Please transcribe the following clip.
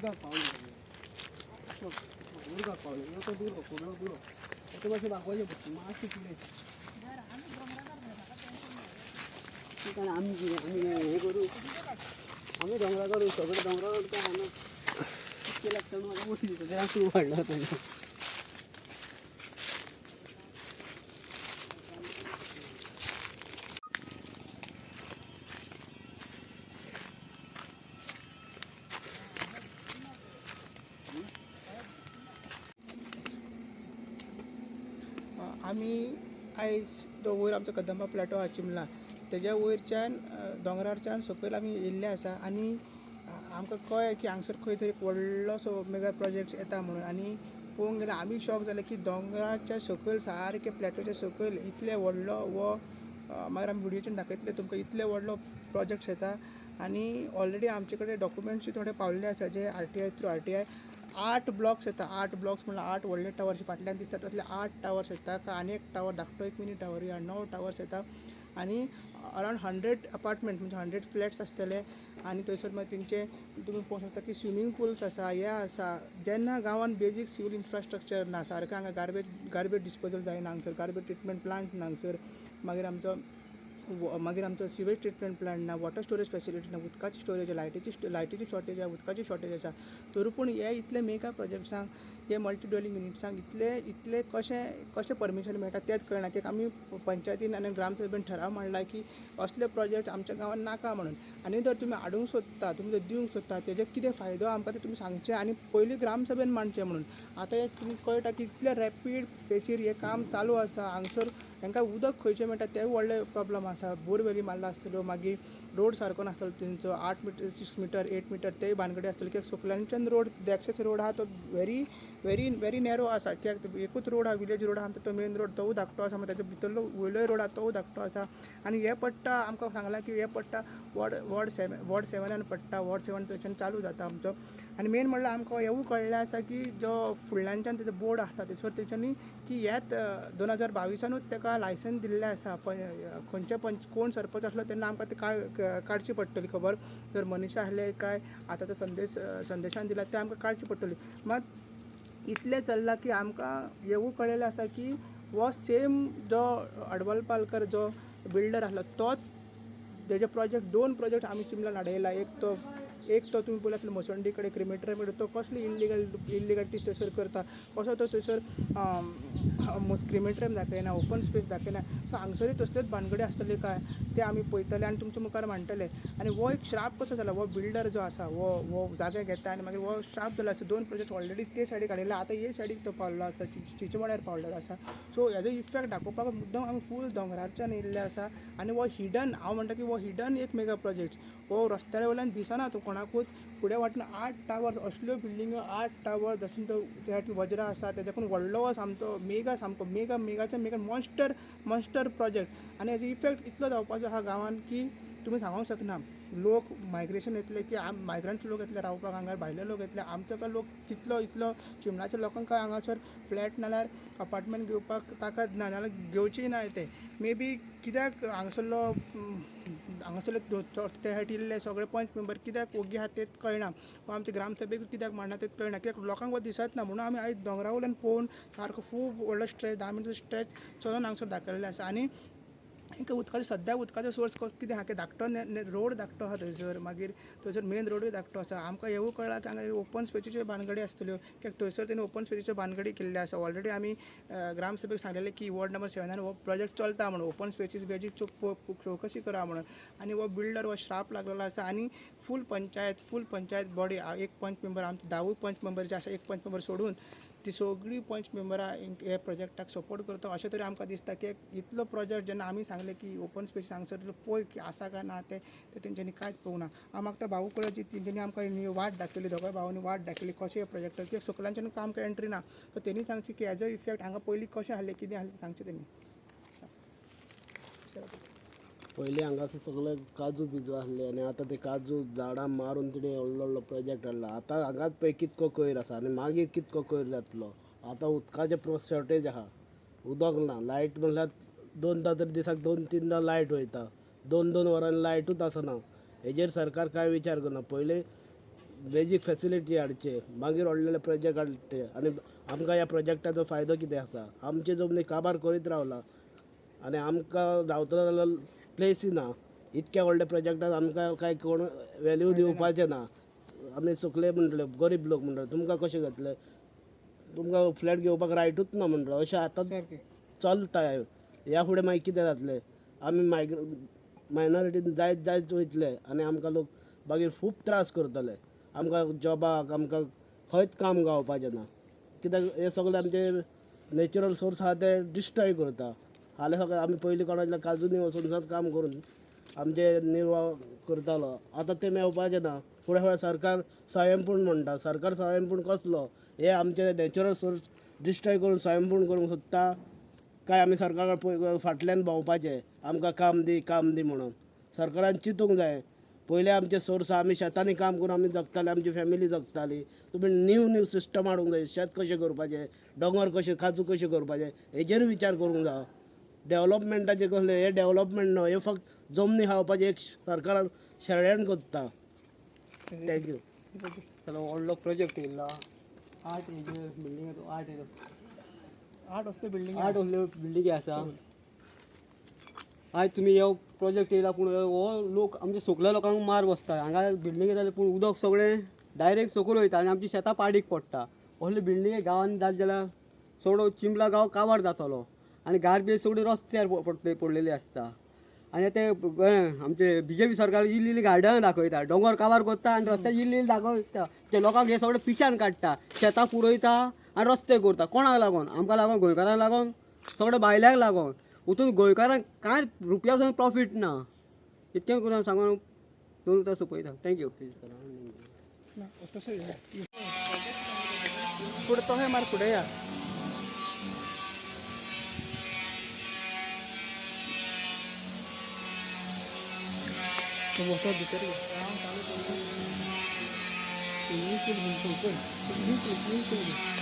उदकाक पावले, उदकाक पावले. तो दुरो फुडलो दुरो तेका मातशें दाखोवचें पडटा मातशें फुडें. कारण आमी कितें आमी हें करूं, आमी दोंगरा करूं, सगळें दोंगरा काय हांगा इतकें लागता न्हू. म्हाका मोठी दिसता तें सुरू वाडलो तेणें. आमी आयज जो वयर आमचो कदंबा प्लॅटो आसा चिमला, तेज्या वयरच्यान दोंगरारच्यान सकयल आमी येयल्ले आसा. आनी आमकां कळ्ळें की हांगसर खंय तरी एक व्हडलोसो मेगा प्रोजेक्ट येता म्हणून. आनी पळोवंक गेल्यार आमी शॉक जाले की दोंगराच्या सकयल सारके प्लॅटोच्या सकयल इतले व्हडलो हो, मागीर आमी व्हिडियोच्यान दाखयतले तुमकां, इतले व्हडलो प्रोजेक्ट येता. आनी ऑलरेडी आमचे कडेन डॉक्युमेंट्सूय थोडे पावल्ले आसा, जे RTI through RTI 8 blocks येता. 8 ब्लॉक्स म्हणल्यार 8 व्हडले टावर्स फाटल्यान दिसता तसले 8 टावर्स येता. आनी एक टावर धाकटो, एक मिनी टावर, 9 टावर्स येता. आनी अरावंड 100 अपार्टमेंट म्हणजे 100 फ्लॅट्स आसतले. आनी थंयसर मागीर तेंचे तुमी पळोवंक शकता की स्विमींग पुल्स आसा, हें आसा. जेन्ना गांवांत बेजीक सिवील इन्फ्रास्ट्रक्चर ना सारकें, हांगा गार्बेज डिस्पोजल जायना हांगसर, गार्बेज ट्रिटमेंट प्लांट ना हांगसर, मागीर आमचो सिवेज ट्रिटमेंट प्लांट ना, वॉटर स्टोरेज फेसिलिटी ना, उदकाची स्टोरेज, लायटीची शॉर्टेज आसा, उदकाची शॉर्टेज आसा. तरी पूण हे इतले मेगा प्रोजेक्ट्सांक, हे मल्टी ड्वेलिंग युनिट्सांक इतले इतले कशें कशें परमिशन मेळटा तेंच कळना. कित्याक आमी पंचायतीन आनी ग्रामसभेन ठराव मांडला की असले प्रोजेक्ट आमच्या गांवांत नाका म्हणून. आनी जर तुमी हाडूंक सोदता, तुमी जर दिवंक सोदता, तेजे कितें फायदो आमकां ते तुमी सांगचे आनी पयलीं ग्रामसभेन मांडचे म्हणून. आतां हें तुमकां कळटा की इतले रॅपीड पेसीर हें काम चालू आसा. हांगसर तांकां उदक खंयचें मेळटा तेंय व्हडलें प्रोब्लम आसा. बोरवेली मारला आसतल्यो, मागीर रोड सारको नासतलो तेंचो, 8 मिटर, 6 मिटर, 8 मिटर तेय भानगडी आसतल्यो. कित्याक सकल्यानच्यान रोड, एक्सेस रोड आहा तो व्हेरी व्हेरी व्हेरी नॅरो आसा. कित्याक एकूच रोड आहा, विलेज रोड आहा तो मेन रोड, तोवूय धाकटो आसा. मागीर ताच्या भितरलो वयलोय रोड आहा तोवूय धाकटो आसा. आनी हे पडटा, आमकां सांगलां की हे पडटा वॉर्ड 7 वॉर्ड 7 आन पडटा. वॉर्ड 7 थंयच्यान चालू जाता आमचो. आनी मेन म्हणल्यार आमकां हेवूय कळ्ळें आसा की जो फुडल्यानच्यान तेजो बोर्ड आसा थंयसर तेंच्यांनी की हेच 2022 ताका लायसन्स दिल्लें आसा. खंयचे पंच कोण सरपंच आसलो तेन्ना आमकां ते काडची पडटली खबर. जर मनीषा आसले काय आतां तो संदेशान दिला तें आमकां काडची पडटली. मात इतलें चल्लां की आमकां हेवूय कळ्ळेलें आसा की हो सेम जो अडवलपालकर जो बिल्डर आसलो तोच तेजे प्रोजेक्ट, दोन प्रोजेक्ट आमी चिमलान हाडयला. एक तो तुमी पळयला आसतलो मसंडी कडेन क्रिमेटरियम कडेन, तो कसली इल्लिगलिटी थंयसर करता, कसो तो थंयसर क्रिमेटरियम दाखयना, ओपन स्पेस दाखयना. सो हांगसरूय तसल्योच भानगडी आसतल्यो काय ते आमी पळयतले आनी तुमच्या मुखार मांडटले. आनी हो एक श्राप कसो जाला, हो बिल्डर जो आसा हो हो जागे घेता आनी मागीर हो श्राप जाला. सो दोन प्रोजेक्ट ऑलरेडी ते सायडीक हाडयला, आतां हे सायडीक तो पावल्लो आसा, चिंचवाड्यार पावलेलो आसा. सो हेजो इफेक्ट दाखोवपाक मुद्दम आमी फूल दोंगरारच्यान येयल्ले आसा. आनी हो हिडन, हांव म्हणटा की हो हिडन एक मेगा प्रोजेक्ट, हो रस्त्या वयल्यान दिसना तो कोणाकूच. फुडें वाटेन 8 टावर्स, असल्यो बिल्डिंग्यो, 8 टावर, जशें तो त्या वज्रा आसा तेज्याकून व्हडलो सामको मेगा, सामको मेगा, मेगाच्या मेगा, मॉन्स्टर मॉन्स्टर प्रोजेक्ट. आनी हेजो इफेक्ट इतलो जावपाचो आहा गांवान की तुमी सांगूंक शकना. लोक मायग्रेशन येतले की मायग्रंट लोक येतले रावपाक हांगा, भायले लोक येतले. आमचो काय लोक तितलो इतलो चिमलाच्या लोकांक काय हांगासर फ्लॅट नाल्यार अपार्टमेंट घेवपाक ताकद ना, नाल्यार घेवची ना ते मे बी. कित्याक हांगासरलो हांगासरले ते सायडीन येयल्ले सगळे पंच मेंबर कित्याक ओगी आहा तेच कळना, वा आमचे ग्रामसभेक कित्याक मांडना तेच कळना. कित्याक लोकांक दिसत ना म्हणून आमी आयज दोंगरा वयल्यान पळोवन सारको खूब व्हडलो स्ट्रेच, 10 मिनटाचो स्ट्रेच चलोन हांगसर दाखयल्लें आसा. आनी एक उदकाचो, सद्या उदकाचो सोर्स कितें आहा की धाकटो रोड धाकटो आहा थंयसर, मागीर थंयसर मेन रोडूय धाकटो आसा. आमकां हेवूय कळ्ळां की हांगा ओपन स्पेसीच्यो भानगडी आसतल्यो, कित्याक थंयसर तेणी ओपन स्पेसीच्यो भानगडी केल्ल्यो आसा. ऑलरेडी आमी ग्रामसभेक सांगलेलें की वॉर्ड नंबर 7 आन हो प्रोजेक्ट चलता म्हणून, ओपन स्पेसीस बेजी चवकशी करा म्हणून. आनी हो बिल्डर हो श्राप लागलेलो आसा. आनी फूल पंचायत बॉडी, एक पंच मेंबर, आमचे धावूय पंच मेंबर जे आसा, एक पंच मेंबर सोडून ती सगळीं पंच मेंबरां हे प्रोजेक्टाक सपोर्ट करता अशें तरी आमकां दिसता. की इतलो प्रोजेक्ट जेन्ना आमी सांगलें की ओपन स्पेसीस हांगसर पळय की आसा काय ना तें, तें तेंच्यांनी कांयच पळोवंक ना. हांव मागता भाऊ कडेन जी तेंच्यांनी आमकां वाट दाखयली, दोगांय भावांनी वाट दाखयली कशें हे प्रोजेक्ट, कित्याक सकयल्यानच्यान आमकां एंट्री ना. सो तेणी सांगचें की हेजो इफेक्ट हांगा पयलीं कशें आहलें, कितें आहलें तें सांगचें तेणी. पयलीं हांगासर सगळे काजू बिजू आसले आनी आतां ते काजू झाडां मारून तिणें व्हडलो व्हडलो प्रोजेक्ट हाडला. आतां हांगाच पळय कितको कोयर आसा आनी मागीर कितको कोयर जातलो. आतां उदकाचें शॉर्टेज आहा, उदक ना. लायट म्हणल्यार दोनदां तरी दिसाक दोन तिनदां लायट वयता, दोन दोन वरांनी लायटूच आसना. हेजेर सरकार कांय विचार करना. पयलीं बेजीक फेसिलिटी हाडचे, मागीर व्हडले प्रोजेक्ट हाडचे. आनी आमकां ह्या प्रोजेक्टाचो फायदो कितें आसा? आमचे जमनी काबार करीत रावला आनी आमकां रावतलो जाल्यार प्लेसूय ना. इतक्या व्हडल्या प्रोजेक्टाक आमकां कांय कोण वेल्यू दिवपाचें ना. आमी सुकले म्हणटले, गरीब लोक म्हणटले, तुमकां कशें जातलें, तुमकां फ्लॅट घेवपाक रायटूच ना म्हणटलो. अशें आतां चलता. ह्या फुडें मागीर कितें जातलें? आमी मायनॉरिटीन जायत जायत वयतले आनी आमकां लोक मागीर खूब त्रास करतले. आमकां जॉबाक आमकां खंयच काम गावपाचें ना, कित्याक हे सगळे आमचे नॅचरल सोर्स आहा ते डिस्ट्रॉय करता. हालीं सगळें आमी पयलीं कोणाच्या काजूनी वचून सुद्दां काम करून आमचे निर्वाह करतालो, आतां तें मेळपाचें ना. फुडें फुडें सरकार स्वयंपूर्ण म्हणटा, सरकार स्वयंपूर्ण कसलो? हे आमचे नॅचरल सोर्स डिस्ट्रॉय करून स्वयंपूर्ण करूंक सोदता काय आमी सरकारा फाटल्यान भोंवपाचें, आमकां काम दी काम दी म्हणून? सरकारान चिंतूंक जाय. पयलीं आमचे सोर्स आमी शेतांनी काम करून आमी जगताले, आमची फॅमिली जगताली. तुमी न्यू न्यू सिस्टम हाडूंक जाय, शेत कशें करपाचें, दोंगर कशें, काजू कशें करपाचें, हेजेर विचार करूंक जाय. डेवलपमेंटाचें कसलें हें डेवलपमेंट न्हय, हें फक्त जमनी खावपाचें एक सरकारान षडयंत्र करता. Thank you. व्हडलो प्रोजेक्ट येयल्लो, 8 बिल्डींग, 8 8 असले बिल्डींग, 8 असल्यो बिल्डिंगी आसा. आयज तुमी हो प्रोजेक्ट येयला, पूण हो लोक आमच्या सगल्या लोकांक मार बसता. हांगा बिल्डिंगे जाले पूण उदक सगळें डायरेक्ट सकयल वयता आनी आमची शेतां पाडीक पडटा. असले बिल्डिंगे गांवांत जाले जाल्यार सगळो चिंबला गांव काबार जातलो आनी गार्बेज सगळी रस्त्यार पडलेली आसता. आनी ते आमचे बीजेपी सरकार इल्ली इल्ली गार्डनां दाखयता, दोंगर काबार करता आनी रस्त्यार इल्ली इल्ली दाखयता. ते लोकांक हे सगळे पिशान काडटा, शेतां पुरयता आनी रस्ते करता. कोणाक लागून? आमकां लागून, गोंयकारांक लागून, सगळे भायल्यांक लागून. वतून गोंयकारांक कांय रुपया सुद्दां प्रॉफीट ना. इतकें करून सांगून 2 उतरां सोंपयता. Thank you. ना तशें फुडें तशें मार फुडें या. वचत भितर स्विमींग पूल म्हणून पळय, स्विमींग पूल, स्विमींग पूल.